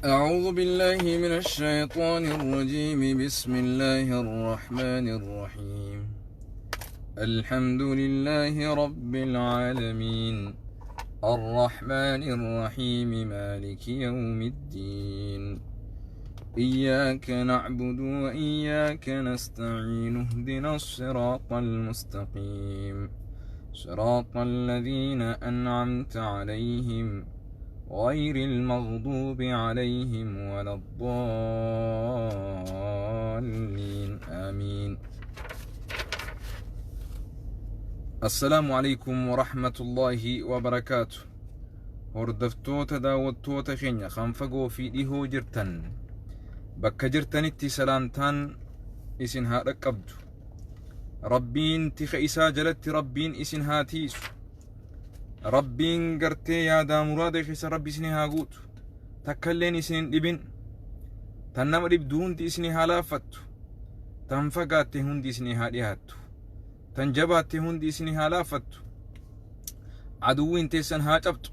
أعوذ بالله من الشيطان الرجيم. بسم الله الرحمن الرحيم. الحمد لله رب العالمين، الرحمن الرحيم، مالك يوم الدين. إياك نعبد وإياك نستعين، اهدنا الصراط المستقيم، صراط الذين أنعمت عليهم غير المغضوب عليهم ولا الضالين، آمين. السلام عليكم ورحمة الله وبركاته. Hordoftoota, daawwattoota keenya kan fagoo fi dhihoo jirtan, bakka jirtanitti salaamtaan isin haa dhaqqabdu. Rabbiin tika isaa jalatti Rabbiin isin haa tiisu. Rabbiin gartee yaadaa muraada keessa Rabbi isin haa guutu. Takkalleen isin hin dhibin. Tan nama dhibdu hundi isin haa laaffattu. Tan fagaatte hundi isin haa dhiyaattu. Tan jabaatte hundi isin haa laaffattu. Aduwwiin teessan haa cabxu.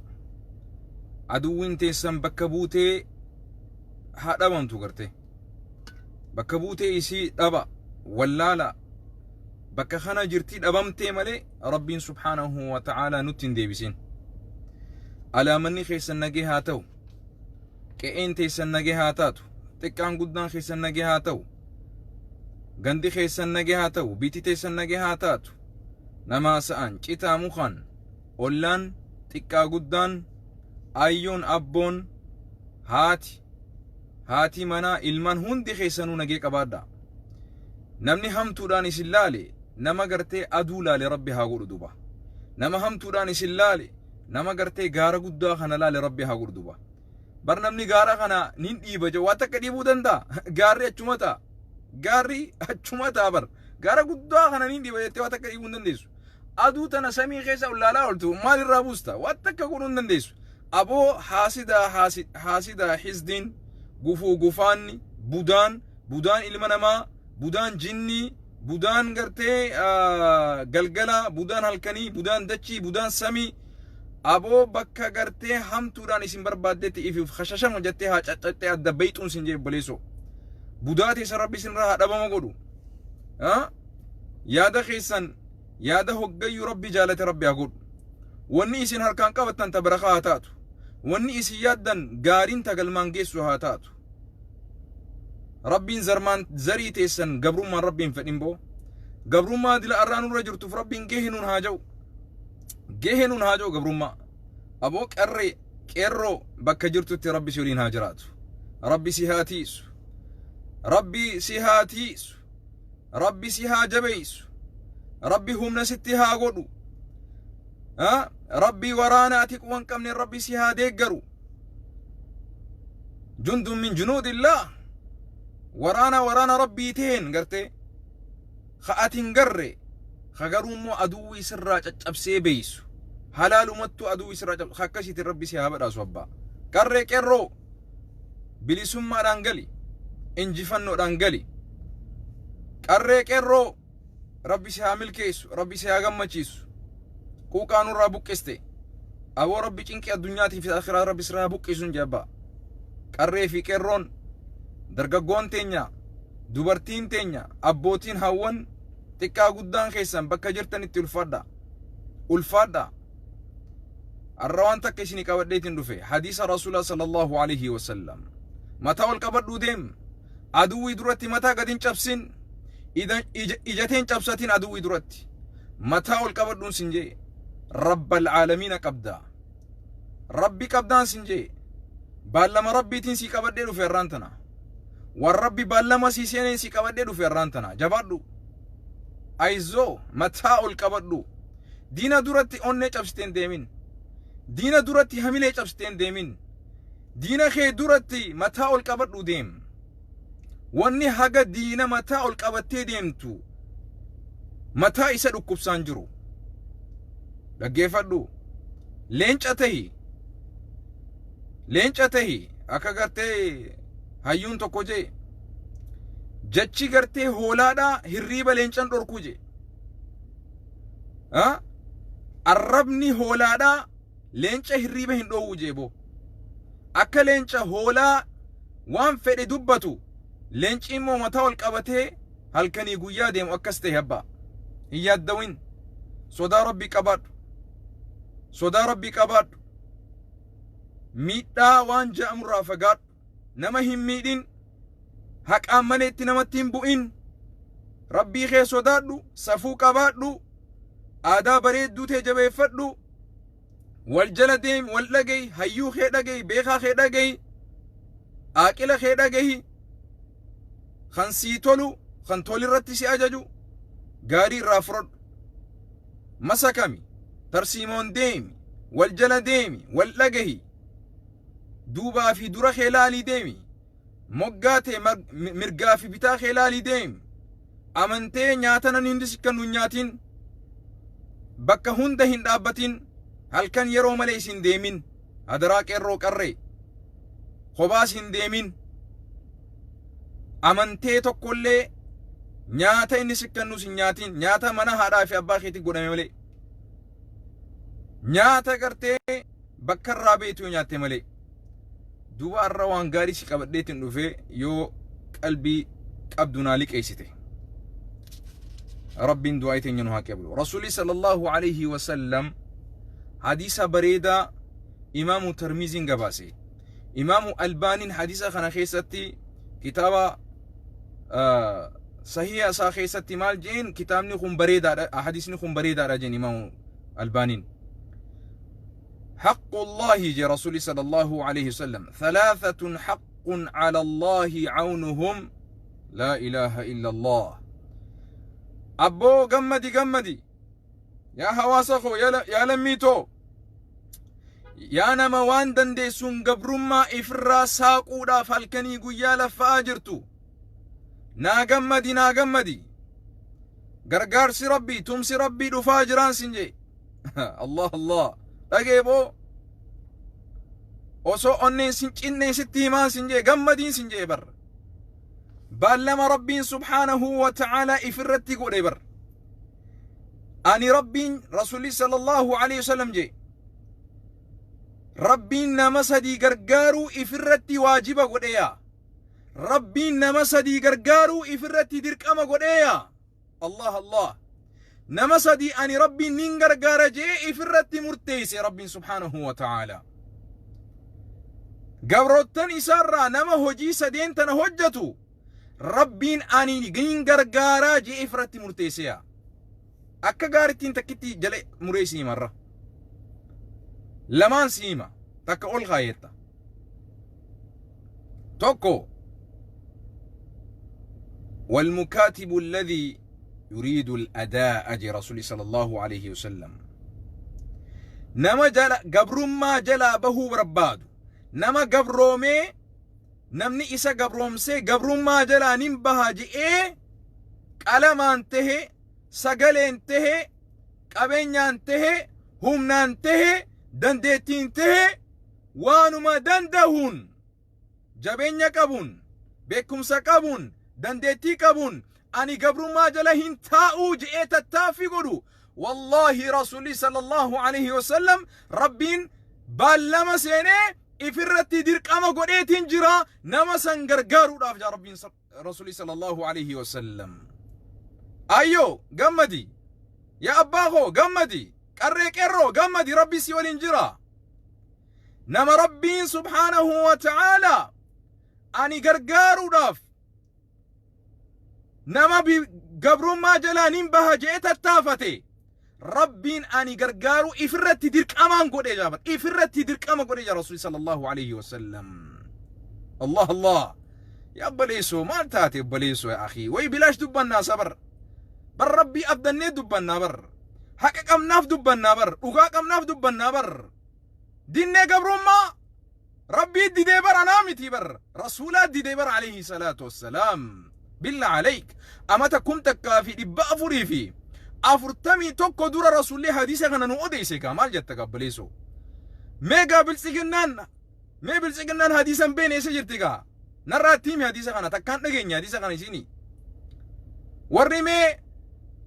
Aduwwiin teessan bakka buutee haa dhabamtu gartee. Bakka buutee isii dhaba wallaala. Bakka kana jirtii dhabamtee malee Rabbiin subhaanahu wa ta'aalaa nutti hin deebisin. Alaamanni keessan nagee haa ta'u. Qe'een teessan nagee haa taatu. Xiqqaan guddaan keessan nagee haa ta'u. Gandi keessan nagee haa ta'u. Biti teessan nagee haa taatu. Namaa sa'an citaa mukaan ollaan xiqqaa guddaan ayyoon abboon haati haati manaa ilmaan hundi keessanuu nagee qabaadha. Namni hamtuudhaan isin laale nama gartee aduu laale Rabbi haa godhu duba. Nama hamtuudhaan isin laale nama gartee gaara guddaa kana laale Rabbi haa godhu duba. Bar namni gaara kana nin dhiiba jedhu waan takka dhiibuu danda'a. Gaarri achuma ta'a. Gaarri achuma ta'a bar. Gaara guddaa kana nin dhiiba jettee waan takka dhiibuu hin dandeessu. Aduu tana samii keessa ol laalaa ooltu maal irraa buusta? Waan takka godhuu hin dandeessu. Aboo, haasidaa haasidaa hisdiin gufuu gufaanni budaan budaan ilma namaa, budaan jinnii, budaan gartee galgala, budaan halkanii, budaan dachii, budaan samii, aboo bakka gartee hamtuudhaan isin barbaaddetti ifiif khashashama jettee haa caccattee adda bayxuun sin jee obboleessoo. Budaa teessan Rabbi isinirraa haa dhabama godhu. Yaada keessan yaada hoggayyuu Rabbi jaalate Rabbi haa godhu. Wanni isin harkaan qabattan ta barakaa haa taatu. Wanni isin yaaddan gaariin ta galmaan geessu haa taatu. Rabbiin zarmaan zarii teessan gabrummaan Rabbiin fedhin boo. Gabrummaa dila arraa nurra jirtuuf Rabbiin gehe nuun haa ja'u. Gehe nuun haa ja'u gabrummaa. Aboo, qarree qeerroo bakka jirtutti Rabbi si waliin haa jiraatu. Rabbi si haa tiisu. Rabbi si haa tiisu. Rabbi si haa jabeessu. Rabbi humna sitti haa godhu. Rabbi waraana ati quban qabne Rabbi si haa deeggaru. Jundun min junuudillah. Waraana waraana Rabbii ta'een gartee ka ati hin garre, ka garuu immoo aduwwii sirraa caccabsee beeysu. Halaalumattuu aduwwii sirraa cabsu akkasiitiin Rabbi si haa badhaasu abbaa. Qarree qeerroo, bilisummaadhaan gali. Injifannoodhaan gali. Qarree qeerroo, Rabbi si haa milkeessu, Rabbi si haa gammachiisu. Quuqaa nurraa buqqiste. Aboo, Rabbi cinqii addunyaatii fi akhiraa Rabbi sirraa haa buqqisuun jabba. Qarree fi qeerroon, dargaggoon teenya, dubartiin teenya, abbootiin hawwan, xiqqaa guddaan keessan bakka jirtanitti ulfaadha. Ulfaadha. Har'a waan takka isinii qabadheetiin dhufe, hadiisa Rasuulaa sallallahu alaihi wasallam. Mataa ol qabadhuu deem. Aduwwii duratti mataa gad hin cabsin. Ijateen cabsatin aduwwii duratti. Mataa ol qabadhuun sin jee. Rabbal caalamiina qabda. Rabbi qabdaan sin jee. Baallama Rabbiitiin sii qabadhee dhufe har'aan tana. Waan Rabbi baallama sii seeneen sii qabadhee dhufe har'aan tana. Jabaadhu. Ayizoo, mataa ol qabadhu. Diina duratti onnee cabsitee hin deemin. Diina duratti hamilee cabsitee hin deemin. Diina kee duratti mataa ol qabadhu deem. Wanni haga diina mataa ol qabattee deemtu mataa isa dhukkubsaan jiru. Dhaggeeffadhu. Leenca tahi. Leenca tahi akka gartee hayyuun tokko jee. Jechi gartee hoolaadhaa hirriiba leencan dhorkuu jee. Arrabni hoolaadhaa leenca hirriiba hin dhoowwu jee boo. Akka leenca hoolaa waan fedhe dubbatu, leenci immoo mataa ol qabatee halkanii guyyaa deemu akkas ta'e. Abbaa, hin yaaddawin, sodaa Rabbii qabaadhu, sodaa Rabbii qabaadhu, miidhaa waan je'amurraa fagaadhu, nama hin miidhin, haqaan maleetti namatti hin bu'in, Rabbii kee sodaadhu, safuu qabaadhu, aadaa bareedduu ta'e jabeeffadhu, wal jala deemi, wal dhagayi, hayyuu kee dhagayi, beekaa kee dhagayi, aaqila kee dhagayi, kan sii tolu, kan tolirratti si ajaju gaarii irraa fudhadhu, masakami, tarsiimoon deemi, wal jala deemi, wal dhagahi, duubaa fi dura kee laalii deemi, moggaa ta'e mirgaa fi bitaa kee laalii deemi, amantee nyaata namni hundi si kennu hin nyaatin, bakka hunda hin dhaabbatin, halkan yeroo malee isin deemin, hadaraa qeerroo qarree kophaas hin deemin, amantee tokkollee nyaata inni si kennus hin nyaatin, nyaata mana haadhaa fi abbaa keetii godhame malee, nyaata gartee bakka irraa beektu yoo nyaatte malee. Duuba har'a waan gaarii si qabadheetiin dhufee, yoo qalbii qabdu naa liqeessite, Rabbiin du'aa teenya nu haa qeeblu. Rasuulli sallallahu alaihi wasallam hadiisa bareedaa Imaamu Tirmiziin gabaase, Imaamu Albaaniin hadiisa kana keessatti kitaaba sahiha isaa keessatti maal jeen? Kitaabni kun bareedaadha, hadiisni kun bareedaadha jeen Imaamu Albaaniin. حق الله جي رسول صلى الله عليه وسلم: ثلاثة حق على الله عونهم. لا إله إلا الله. Abboo, gammadi, gammadi, yaa hawaasa koo, yaa lammiitoo, yaa nama waan dandeessuun gabrummaa ifirraa saaquudhaaf halkanii guyyaa laffa'aa jirtu, naa gammadi, naa gammadi. Gargaarsi Rabbii, tumsi Rabbii dhufaa jiraan sin jee. Allah Allah, dhagee boo, osoo onneen sin cinnee sitti himaan sin jee, gammadiin sin jee bar. Baallama Rabbiin subhaanahu wa ta'aalaa ifirratti godhe bar. Ani Rabbiin, Rasuulli sallallahu alaihi wasallam jee, Rabbiin nama sadii gargaaruu ifirratti waajiba godheeya. Rabbiin nama sadii gargaaruu ifirratti dirqama godheeya. Allah Allah, nama sadii ani Rabbiin nin gargaara jee ifirratti murteesse. Rabbiin subhaanahu wa ta'aalaa gabroottan isaarraa nama hojii sadeen tana hojjetu Rabbiin ani nin gargaaraa jee ifirratti murteesseya. Akka gaarittiin takkitti jala muree si himarra lamaan si hima, takka ol kaayetta. Tokko, والمكاتب الذي يريد الأداء جي رسول صلى الله عليه وسلم. Nama jala gabrummaa jalaa bahuu barbaadu, nama gabroomee, namni isa gabroomsee gabrummaa jalaa nin baha je'ee, qalamaan tahe, sagaleen tahe, qabeenyaan tahe, humnaan tahe, dandeettiin tahe, waanuma dandahuun, jabeenya qabuun, beekumsa qabuun, dandeettii qabuun, ani gabrummaa jala hin taa'uu je'ee tattaaffii godhu, wallaahi Rasuulli sallallahu alaihi wasallam Rabbiin baallama seenee ifirratti dirqama godheetiin jira nama san gargaaruudhaaf jaa Rabbiin, Rasuulli sallallahu alaihi wasallam. Ayyoo, gammadi, yaa abbaa koo, gammadi, qarree qeerroo, gammadi, Rabbi si waliin jira. Nama Rabbiin subhaanahu wa ta'aalaa ani gargaaruudhaaf nama gabrummaa jalaa nin baha je'ee tattaafate, Rabbiin ani gargaaruu ifirratti dirqamaan godhe jaabar, ifirratti dirqama godhe jaa Rasuuli sallallahu alaihi wasallam. Allah Allah, yaa obboleessoo, maal taate obboleessoo? Yaa akhii, way bilaash dubbannaa sabar bar. Rabbii abdannee dubbannaa bar, haqa qabnaaf dubbannaa bar, dhugaa qabnaaf dubbannaa bar. Dinnee gabrummaa Rabbii didee bar, anaa miti bar, Rasuulaa didee bar alayhi salaatu wassalaam. Billa alayk, amata 1441 dura Rasuulli hadiisa kana nu odeesse gaa. Maal jetta gabbaleessoo? Mee gaa biltsiginnaan, mee biltsiginnaan hadiisa hin beekne eessa jirti gaa? Narraa itti himi hadiisa kana. Takkaan dhageenya hadiisa kana isinii warri mee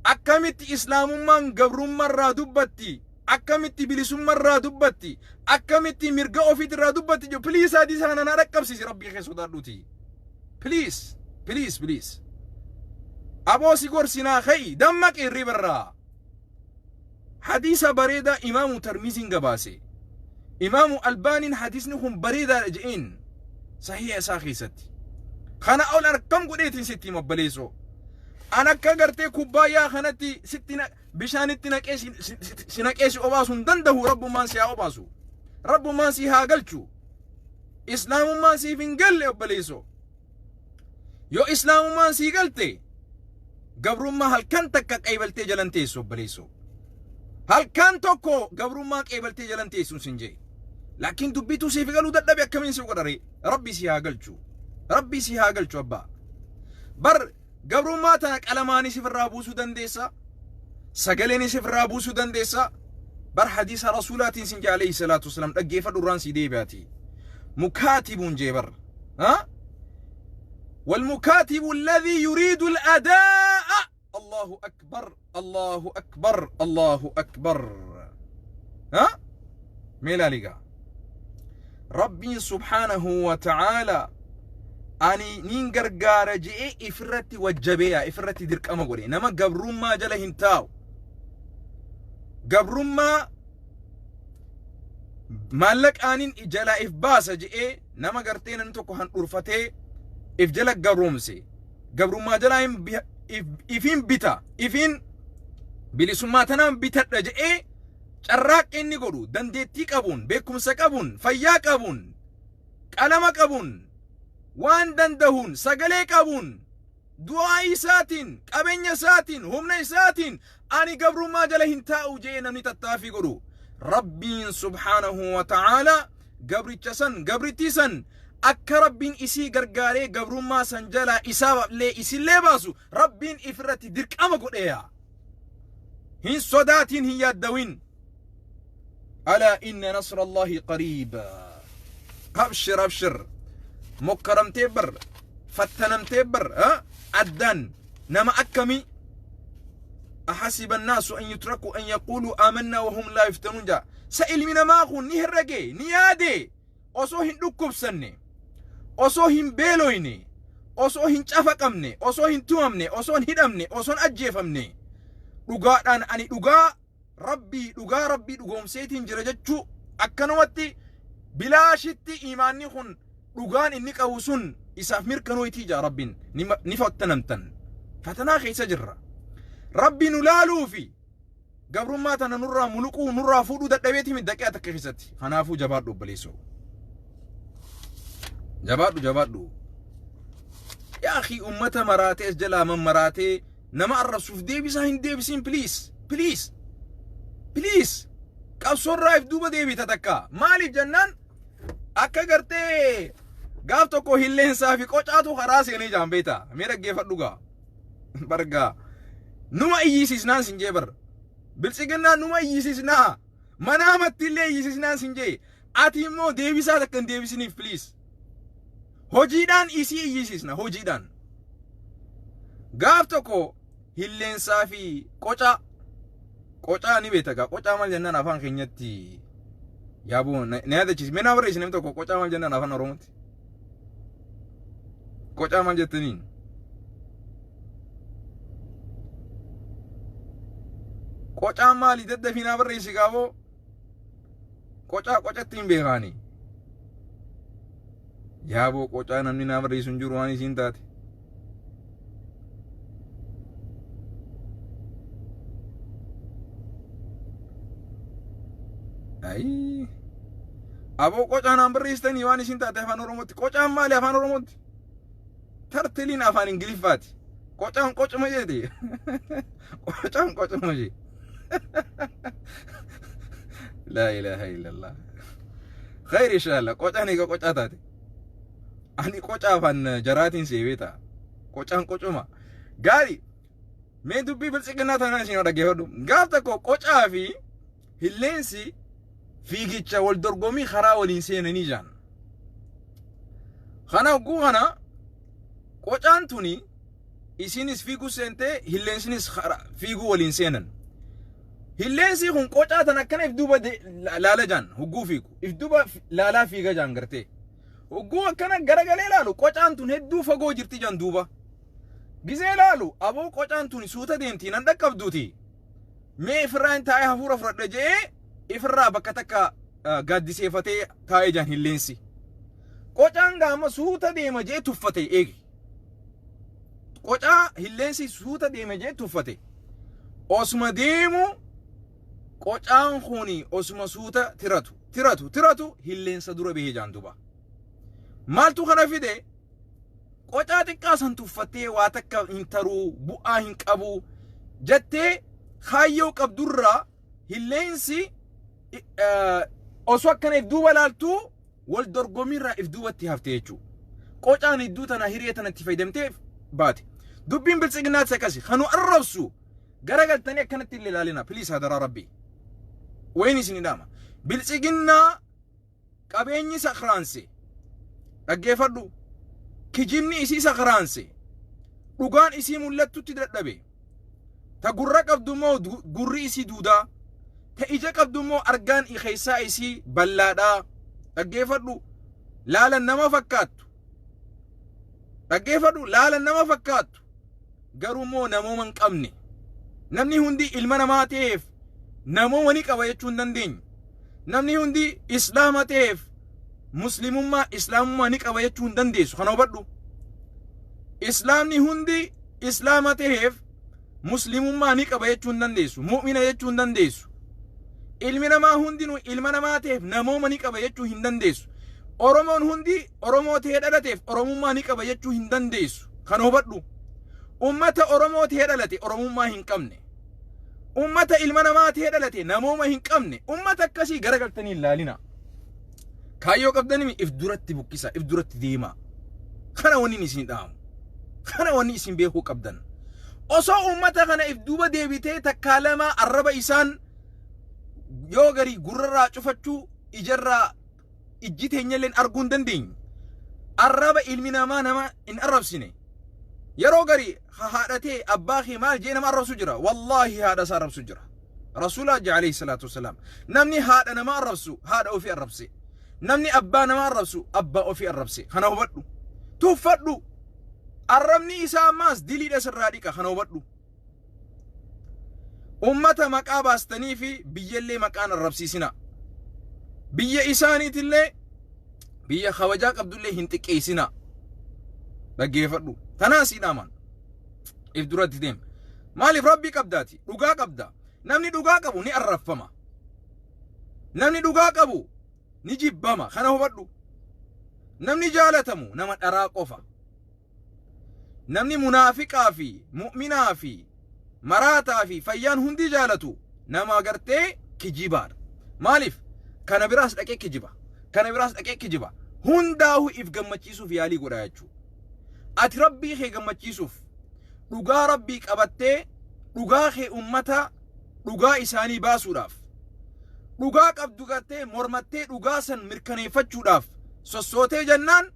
akkamitti islaamummaan gabrummaarraa dubbatti? Akkamitti bilisummarraa dubbatti? Akkamitti mirga ofiitirraa dubbatti? Jedhu please hadiisa kana naa dhaqqabsiisi rabbii kee sodaadhuuti. Please, please, please. Aboo si gorsinaa ka'i dammaqi hirribarraa. Hadiisa bareedaa Imaamu Tarmiziin gabaase. Imaamu Albaaniin hadiisni kun bareedaadha je'een sahiha isaa keessatti. Kana ol akkam godheetiin sitti hima obboleessoo. An akka gartee kubbaayyaa kanatti sitti bishaanitti naqee si naqee si obaasu hin danda'u rabbummaan si haa obaasu. Rabbummaan si haa galchu. Islaamummaan siif hin galle obboleessoo. Yoo islaamummaan sii galte gabrummaa halkan takka qeebaltee jalan teessu obboleessoo. Halkan tokko gabrummaa qeebaltee jalan teessu sin jee. Laakiin dubbituu siif galuu dadhabe akkamiin si godhare rabbi si haa galchu. Rabbi si haa galchu abbaa. Bar gabrummaa tana qalamaanis ifirraa buusuu dandeessa. Sagaleenis ifirraa buusuu dandeessa. Bar hadiisa rasuulaatiin sin jee alayhi salaatu wasalaam dhaggeeffadhu irraan sii deebi'aati. Mukaatibuun jee bar. ها والمكاتب الذي يريد الأداء الله أكبر الله أكبر الله أكبر ها ميلاليغا ربي سبحانه وتعالى ani nin gargaara je'ee ifirratti wajjabeeya ifirratti dirqama godhe nama gabrummaa jala hin taa'u gabrummaa maallaqaanin jalaa if baasa je'ee nama gartee namni tokko handhurfatee if jala gabroomse gabrummaa jalaa hin ifin bita ifin bilisummaa tanaan bitadha je'ee carraaqqii inni godhu dandeettii qabuun beekumsa qabuun fayyaa qabuun qalama qabuun waan dandahuun sagalee qabuun du'aa isaatiin qabeenya isaatiin humna isaatiin ani gabrummaa jala hin taa'u je'ee namni tattaaffii godhu rabbiin subhaanahu wa ta'aalaa gabricha san gabrittii san akka rabbiin isii gargaaree gabrummaa san jalaa isaallee isillee baasu rabbiin ifirratti dirqama godheeya hin sodaatiin hin yaaddawin alaa inna nasra allahi qariib abshir abshir mokkaramtee bar fattanamtee bar addaan nama akkamii أحسب الناس أن يتركوا أن يقولوا آمنا وهم لا يفتنون جا سإلمي namaa kun ni herrege ni yaade osoo hin dhukkubsanne osoo hin beeloyne osoo hin cafaqamne osoo hin tumamne osoo hin hidhamne osoo hin ajjeefamne dhugaadhaan ani dhugaa rabbii dhugaa rabbii dhugoomseetiin jira jechuu akkanumatti bilaashitti imaanni kun dhugaan inni qabu sun isaaf mirkanooytii jaa rabbiin ni fattanamtan fatanaa keessa jirra rabbi nu laaluufi gabrummaa tana nurraa muluquu nurraa fuudhuu dadhabeeti miti daqiiqaa takka keessatti kanaafuu jabaadhu obboleessoo jabaadhu jabaadhu yaa akhi ummata maraatee as jalaa mammaraatee nama arrabsuuf deebisaa hin deebisiin please please please qabsoorraa if duuba deebita takka maaliif jennaan akka gartee gaaf tokko hilleensaa fi qocaatu karaa seenee jaan beekta mee dhaggeeffadhu gaa bargaa numa iyyisiisnaan sin jee bar biltsiginnaan numa iyyisiisnaa manaamatti illee iyyisiisnaan sin jee ati immoo deebisaa takka hin deebisiniif please hojiidhaan isii iyyisiisna hojiidhaan gaaf tokko hilleensaa fi qocaa qocaa ni beekta gaa qocaa maal jennaan afaan keenyatti yaaboo na yaadachiisi mee naa barreessi namni tokko qocaa maal jennaan afaan oromootti qocaa maal jettaniin qocaa maali daddafii naa barreessi gaaboo qocaa qocatti hin beekaani yaaboo qocaa namni naa barreessu hin jiru waan isiin taate Ayii. Aboo qocaa naan barreessitanii waan isin taate afaan Oromootti. Qocaan maali afaan Oromootti? Tartiliin afaan Ingiliffaati. Qocaan qocuma jeeti. Qocaan qocuma jee. Laa ilaaha illallah. Khayr inshallah. Qocaan egaa qocaa taate. Ani qocaa afaan jaraatiin seebee ta'a. Qocaan qocuma. Gaarii. Mee dubbii biltsiginnaa tanaan isin dhaggeeffadhu. Gaaf tokko qocaa fi hilleensi fiigicha wal dorgommii karaa waliin seenanii jaan. Kana hogguu kana qocaan tuni isinis fiiguu seentee hilleensinis fiiguu waliin seenan. Hilleensi kun qocaa tan akkana if duuba laala jaan hugguu fiigu. If duuba laalaa fiiga jaan gartee. Hugguu akkana garagalee laalu qocaan tun hedduu fagoo jirti jaan duuba. Gizee laalu aboo qocaan tun suuta deemti nan dhaqqabduuti. Mee ifirraa hin taa'ee hafuura fudhadha je'ee ifirraa bakka takka gaaddiseeffatee taa'ee jaan hilleensi. Qocaan gaama suuta deema je'ee tuffate eegi. Qocaa hilleensi suuta deema je'ee tuffate. Osuma deemu qocaan kuni osuma suuta tiratu tiratu tiratu hilleensa dura bahee jaan duba. Maaltu kana fide? Qocaa xiqqaa san tuffattee waa takka hin taruu bu'aa hin qabu jettee kaayyoo qabdurraa hilleensi osoo akkana if duuba laaltuu wal dorgomiirraa if duubatti hafte jechuudha. Qocaan hedduu tana hiree tana itti fayyadamtee baate. Dubbiin biltsiginnaatti akkasi kan nu arrabsu garagaltanii akkanatti illee ilaalina please hadaraa rabbii. Wayin isin dhaama. Biltsiginnaa qabeenyi sakraanse dhaggeeffadhu, kijibni isii sakraanse, dhugaan isii mul'attutti dadhabe, ta gurra qabdu immoo gurri isii duudaa, ta ija qabdu immoo argaan keessaa isii ballaadhaa. Dhaggeeffadhu, laalan nama fakkaattu, dhaggeeffadhu, laalan nama fakkaattu, garuu immoo namooma hin qabne. Namni hundi ilma namaa ta'eef namooma ni qaba jechuu hin dandeenyu. Namni hundi islaama ta'eef muslimummaa islaamummaa ni qaba jechuu hin dandeessu. Kana hubadhu. Islaamni hundi islaama ta'eef muslimummaa ni qaba jechuu hin dandeessu. Mu'mina jechuu hin dandeessu. Ilmi namaa hundinuu ilma namaa ta'eef namooma ni qaba jechuu hin dandeessu. Oromoon hundi Oromoo ta'ee dhalateef Oromummaa ni qaba jechuu hin dandeessu. Kana hubadhu. Ummata Oromoo ta'ee dhalate Oromummaa hin qabne. Ummata ilma namaa ta'ee dhalate namooma hin qabne. Ummata akkasii garagaltanii hin laalina. Kaayyoo qabdanimi if duratti buqqisa, if duratti deema. Kana wanni isin dhaamu. Kana wanni isin beekuu qabdan. Osoo ummata kana if duuba deebitee takkaa lama arraba isaan yoo garii gurrarraa cufachuu ijarraa ijji teenyalleen arguu hin dandeenyu. Arraba ilmi namaa nama hin arrabsine. Yeroo garii haadhatee abbaa kee maal jee nama arrabsu jira. Wallaahi haadha isaa arrabsu jira. Rasuula jee alayhi salaatu wasalaam. Namni haadha nama arrabsu haadha ofii arrabse. Namni abbaa nama arrabsu abbaa ofii arrabse. Kana hubadhu. Tuffadhu. Arrabni isaa ammaas diliidha sirraa dhiqa. Kana hubadhu. Ummata maqaa baastanii fi biyyallee maqaan arrabsiisina. Biyya isaaniitillee biyya kabajaa qabdullee hin xiqqeessina. Dhaggeeffadhu. Tanaa sii dhaaman. If duratti deema. Maaliif rabbii qabdaati? Dhugaa qabda. Namni dhugaa qabu ni arrabfama. Namni dhugaa qabu ni jibbama. Kana hubadhu. Namni jaalatamu nama dharaa qofa. Namni munaafiqaa fi mu'minaa fi maraataa fi fayyaan hundi jaalatu nama agartee kijibaadha. Maaliif? Kana biraas dhaqee kijiba. Kana biraas dhaqee kijiba. Hundaa'uu if gammachiisuuf yaalii godha jechuudha. Ati rabbii kee gammachiisuuf dhugaa rabbii qabattee dhugaa kee ummata dhugaa isaanii baasuudhaaf dhugaa qabdu gartee mormattee dhugaa san mirkaneeffachuudhaaf sossootee jennaan,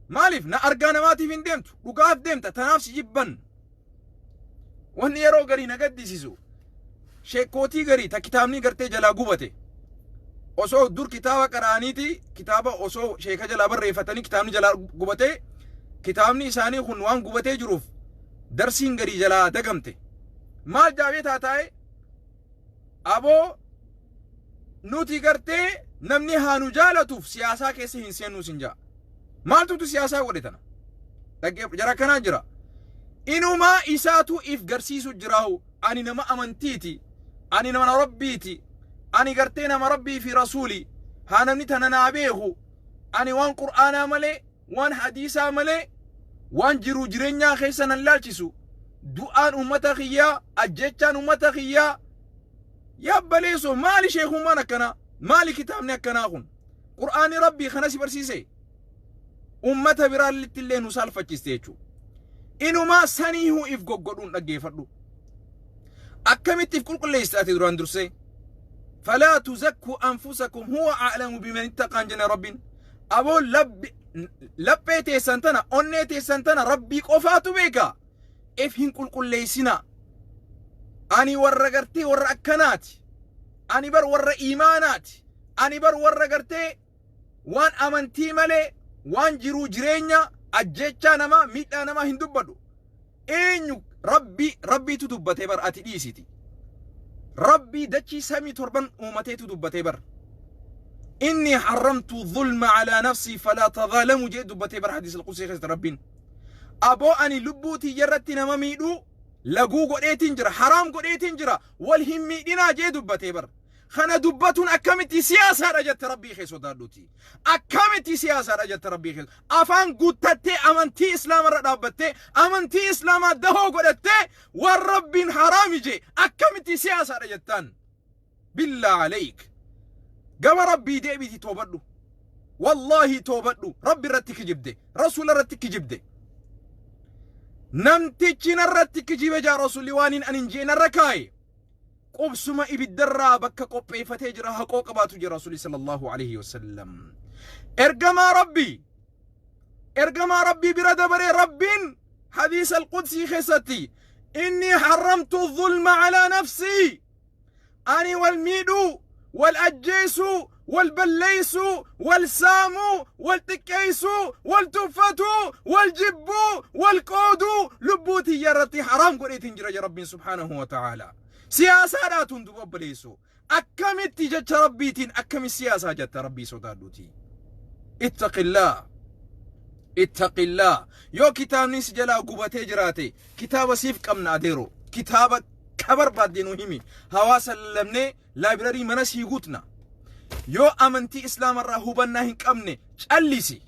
maaliif na argaa namaatiif hin deemtu, dhugaaf deemta, tanaaf si jibban. Wanni yeroo garii na gaddisiisu sheekootii garii ta kitaabni gartee jalaa gubate, osoo dur kitaaba qara'aniiti kitaaba osoo sheeka jalaa barreeffatanii kitaabni jalaa gubatee, kitaabni isaanii kun waan gubatee jiruuf darsiin garii jalaa dagamte. Maal jaabee taataa'e aboo nuti gartee namni haa nu jaalatuuf siyaasaa keessa hin seennuu sin jaa. Maaltutu siyaasaa godhe tana? Jara kanaa jira. Inumaa isaatu if garsiisu jiraahu, ani nama amantiiti, ani nama rabbiiti, ani gartee nama rabbii fi rasuuli, haa namni tana naa beeku, ani waan qur'aanaa malee waan hadiisaa malee waan jiruu jireenyaa keessa nan laalchisu, du'aan ummata kiyyaa, ajjechaan ummata kiyyaa yabbaleessoo. Maali sheekummaan akkanaa? Maali kitaabni akkanaa kun? Qur'aanni rabbii kana si barsiise? Ummata biraallitti illee nu saalfachiste jechuudha. Inumaa saniihuu if goggodhuun dhaggeeffadhu. Akkamitti if qulqulleessite ati duraan dursee? فلا تزكوا أنفسكم هو أعلم بمن اتقى jenne rabbiin. Aboo laphee teessan tana, onnee teessan tana rabbii qofaatu beeka. If hin qulqulleessina. Ani warra gartee warra akkanaati. Ani bar warra iimaanaati. Ani bar warra gartee waan amantii malee waan jiruu jireenya ajjechaa namaa miidhaa namaa hin dubbadhu. Eenyu rabbii rabbiitu dubbatee bar ati dhiisiti. Rabbii dachii samii torban uumateetu dubbatee bar. Inni harramtu zulma alaa nafsii falaa tadhaalamu jee dubbatee bar hadiis al-qudsi keessatti rabbiin. Aboo ani lubbuu tiyya irratti nama miidhuu laguu godheetiin jira haraam godheetiin jira wal hin miidhinaa jee dubbatee bar. Kana dubbatuun akkamitti siyaasaadha jette rabbii kee sodaadhuti. Akkamitti siyaasaadha jette rabbii kee. Afaan guuttattee amantii islaamarra dhaabbattee amantii islaamaa dahoo godhattee waan rabbiin haraami jee akkamitti siyaasaadha jettaan. Billaa aleek. Gama rabbii deebiiti toobadhu. Wallaahi toobadhu. Rabbi irratti kijibde. Rasuula irratti kijibde. Namtichi narratti kijibe jaa rasuulli waan hin anin jee narra kaaye. Qubsuma ibiddarraa bakka qopheeffatee jira haqoo qabaatu jira Rasuulli sallallahu alaihi wasallam. Ergamaa Rabbii ergamaa Rabbii bira dabaree Rabbiin hadiisa al-Qudsii keessatti inni harramtu zulma alaa nafsii ani wal miidhuu wal ajjeesuu wal balleessuu wal saamuu wal xiqqeessuu wal tuffatuu wal jibbuu wal qooduu lubbuu tiyya irratti haraam godheetiin jira ja Rabbiin subhaanahu wa ta'aala. Siyaasaadhaa tun duba obboleessoo. Akkamitti jecha Rabbiitiin akkami siyaasaa jetta Rabbii sodaadhuuti. Ittaqillaa. Ittaqillaa. Yoo kitaabni si jalaa gubatee jiraate kitaaba siif qabna adeero. Kitaaba ka barbaadde nu himi. Hawaasa lallabnee laayibirarii mana sii guutna. Yoo amantii islaamarraa hubannaa hin qabne callisi.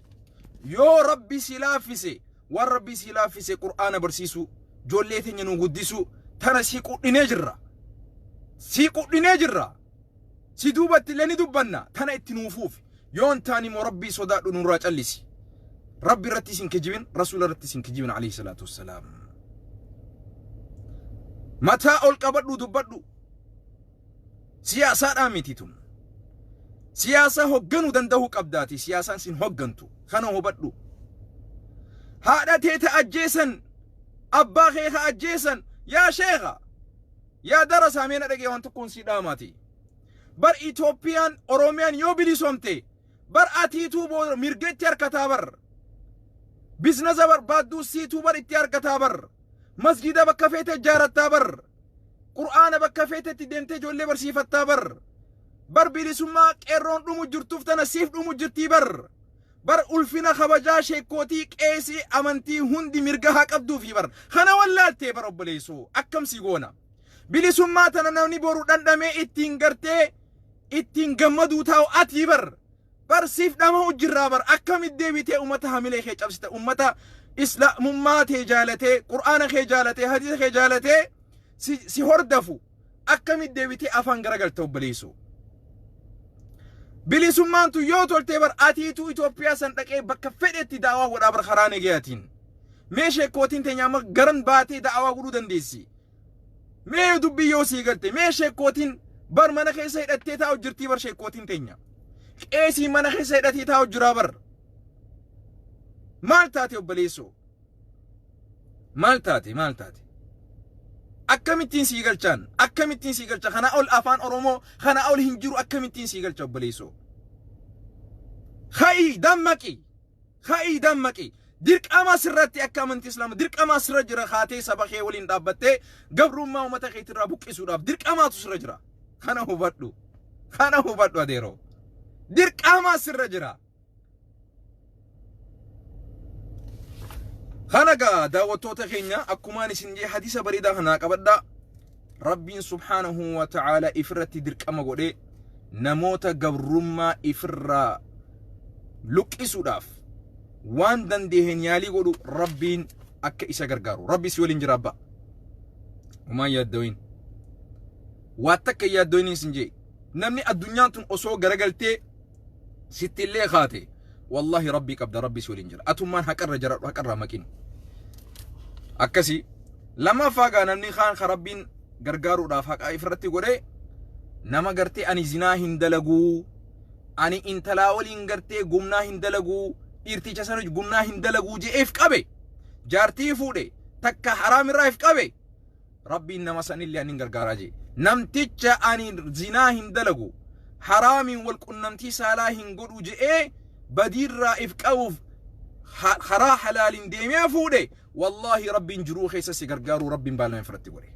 Yoo Rabbi si laaffise waan Rabbi si laaffise Qur'aana barsiisuu ijoollee teenya nu guddisuu tana sii qudhinee jirra. Sii qudhinee jirra. Si duubatti illee ni dubbanna tana itti nuufuuf. Yoo hin taane immoo Rabbii sodaadhu nurraa callisi. Rabbi irratti isin kijibin Rasuula irratti isin kijibin alayhi salaatu wassalaam. Mataa ol qabadhu dubbadhu. Siyaasaadhaa miti tun. Siyaasa hogganuu danda'uu qabdaati. Siyaasaan sin hoggantu. Kana hubadhu. Haadha tee ta ajjeesan, abbaa kee ka ajjeesan, yaa sheekha, yaa darasaa mee na dhagee waan tokkoon sii dhaamaati. Bar Itoophiyaan, Oromiyaan yoo bilisoomte, bar atiituu booda mirga itti harkataa bar. Biznasa barbaadduu siituu bar itti harkataa bar. Masgiida bakka feete ijaarattaa bar. Qur'aana bakka feetetti deemtee ijoollee barsiifattaa bar. Bar bilisummaa qeerroon dhumu jirtuuf tana siif dhumu jirtii bar. Bar ulfina kabajaa sheekkootii qeesii amantii hundi mirga haa qabduufi bar. Kana wallaaltee bar obboleessoo akkam si goona. Bilisummaa tana namni boru dhandhamee ittiin gartee ittiin gammaduu taa'u atii bar. Bar siif dhama'u jirraa bar akkamit deebitee ummata hamilee kee cabsita ummata islaamummaa tee jaalatee qur'aana kee jaalatee hadiisa kee jaalatee si, si hordafu akkamit deebitee afaan garagalta obboleessoo. Bilisummaan tun yoo toltee bar atiituu Itoophiyaa san dhaqee bakka fedhetti daawaa godhaa bar karaa nagayaatiin. Mee sheekkootiin teenya amma garan baatee daawaa godhuu dandeessi. Mee dubbii yoo sii galte mee sheekkootiin bar mana keessa hidhattee taa'u jirtii bar sheekkootiin teenya. Qeesiin mana keessa hidhatee taa'u jiraa bar. Maal taate obboleessoo? Maal taate maal taate? Akkamittiin sii galchaan? Akkamittiin sii galcha? Kana ol afaan Oromoo kana ol hin jiru akkamittiin sii galcha obboleessoo? Ka'ii dammaqi! Ka'ii dammaqi! Dirqama sirratti akka amantii Islaama dirqama sirra jira kaatee saba kee waliin dhaabbattee gabrummaa uummata keetirraa buqqisuudhaaf dirqamaatu sirra jira. Kana hubadhu. Kana hubadhu adeeroo. Dirqama sirra jira. Kana gaa daawwattoota keenya akkumaan isin jee hadiisa bareedaa kanaa qabadhaa. Rabbiin subhaanahu wa ta'aala ifirratti dirqama godhee namoota gabrummaa ifirraa luqqisuudhaaf waan dandeenyeen yaalii godhu Rabbiin akka isa gargaaru. Rabbi si waliin jira abbaa. Homaa hin yaaddawiin. Waa takka hin yaaddawiin isin jee. Namni addunyaan tun osoo garagaltee sitti illee kaate wallahi Rabbii qabda Rabbi si waliin jira. Atummaan haqarra jiraadhu haqarraa maqin. Akkasi lammaffaa gaa namni kaan ka Rabbiin gargaaruudhaaf haqa ifirratti godhe nama gartee ani zinaa hin dalaguu ani intalaa waliin gartee gumnaa hin dalaguu dhiirticha sana gumnaa hin dalaguu je'eef qabe jaartii fuudhe takka haraam irraa if qabe. Rabbiin nama sanillee ani hin gargaaraa jee. Namticha ani zinaa hin dalagu, haraamiin wal qunnamtii saalaa hin godhu je'ee badiirraa if qabuuf karaa halaaliin deemee fuudhe, wallaahi Rabbiin jiruu keessa si gargaaruu Rabbiin baalama ifirratti godhe.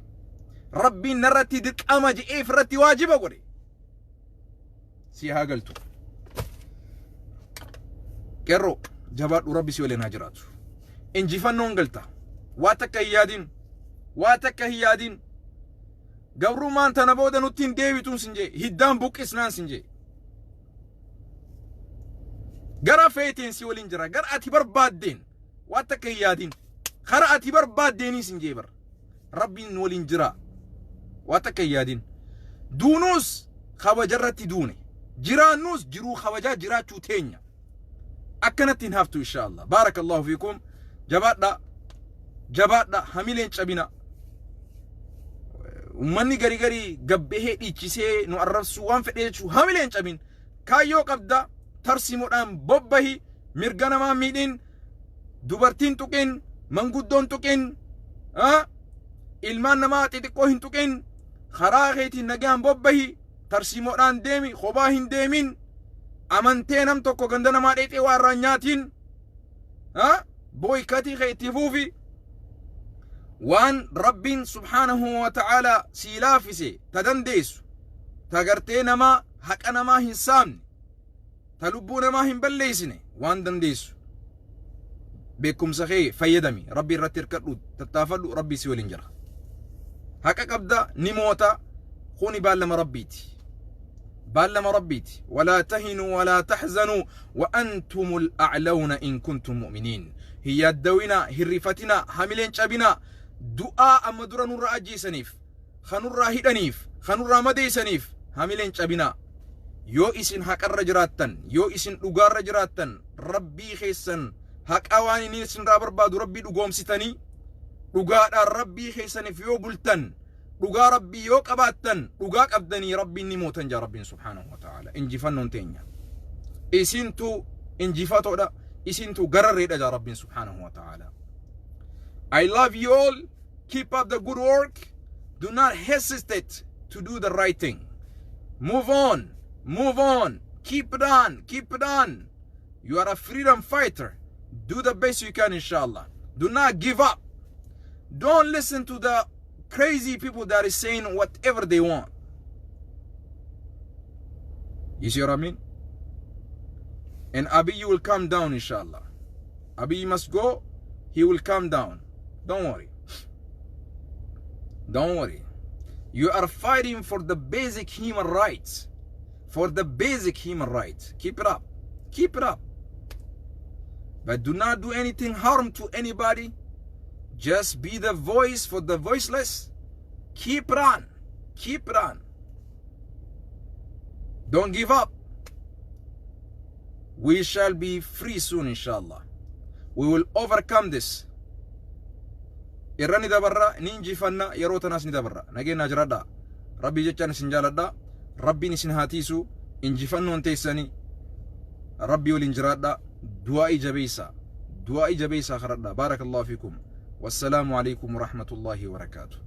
Rabbiin narratti dirqama je'ee ifirratti waajiba godhe. Si haa galtu. Qeerroo, jabaadhu, Rabbi si waliin haa jiraatu. Injifannoon galta. Waa takka hin yaadin. Waa takka hin yaadin. Gabrummaan tana booda nutti hin deebituun sin jee. Hiddaan buqqisnaan sin jee. Gara feeteen si waliin jira. Gara ati barbaaddeen. Waa takka hin yaadin. Kara ati barbaaddeenii sin jee bara. Rabbiin nu waliin jira. Waa takka hin yaadin. Duunuus kabajarratti duune. Jiraannuus jiruu kabajaa jiraachuu teenya. Akkanatti hin haftu, insha Allah. Baarakallahu fiikum. Jabaadha. Jabaadha. Hamileen cabina. Ummanni gari gari gabbahee dhiichisee nu arrabsuu waan fedhe jechuu, hamileen cabin. Kaayyoo qabda. Tarsiimoodhaan bobbahi. Mirga namaa miidhin. Dubartiin tuqin. Manguddoon tuqin. Ilmaan namaa xixiqqoo hin tuqin. Karaa keetiin nagaan bobbahi. Tarsiimoodhaan deemi. Kophaa hin deemin. Amantee nam tokko ganda namaa dheexee waa irraa nyaatiin. Boycottii kee itti fuufi. Waan Rabbiin subhaanahu wa ta'ala sii laaffise, ta dandeessu, ta gartee namaa haqa namaa hin saamne, ta lubbuu namaa hin balleessine, waan dandeessu beekumsa kee fayyadami. Rabbi irratti hirkadhu, tattaafadhu. Rabbi si waliin jira. Haqa qabda, ni moota. Kuni baallama Rabbiiti, baallama Rabbiiti. ولا تهنوا ولا تحزنوا وأنتم الأعلون إن كنتم مؤمنين. Hin yaaddawina, hin rifatina, hamileen cabina. Du'aa amma dura nurra ajjeesaniif, kanurraa hidhaniif, kanurraa madeessaniif hamileen cabina. Yoo isin haqarra jiraattan, yoo isin dhugaarra jiraattan, Rabbii keessan haqa waan inni isinirraa barbaadu Rabbii dhugoomsitanii, dhugaadhaan Rabbii keessaniif yoo bultan, dhugaa Rabbii yoo qabaattan, dhugaa qabdanii, Rabbiin ni mootan jaa Rabbiin subhaanahu wa ta'ala. Injifannoon teenya. Isintu injifatoodha, isintu gararreedha jaa Rabbiin subhaanahu wa ta'ala. I love you all. Keep up the good work. Do not hesitate to do the right thing. Move on, move on. Keep it on, keep it on. You are a freedom fighter. Do the best you can, inshallah. Do not give up. Don't listen to the crazy people that is saying whatever they want. You see what I mean? And Abiy will come down, inshallah. Abiy must go. He will come down. Don't worry. Don't worry. You are fighting for the basic human rights. For the basic human rights. Keep it up. Keep it up. But do not do anything harm to anybody. Just be the voice for the voiceless. Keep it on. Keep it on. Don't give up. We shall be free soon, inshallah. We will overcome this. Irra ni dabarra, ni injifanna, yeroo tanaas ni dabarra. Nageenya jiraadha. Rabbii jechaan isin jaaladha. Rabbiin isin haa tiisu. Injifannoon teessanii. Rabbii waliin jiraadha. Du'aa'ii jabeessaa. Du'aa'ii jabeessaa kadhadha. Baarakallahu fiikum. Wassalaamu alaikum warahmatullahi wabarakaatuh.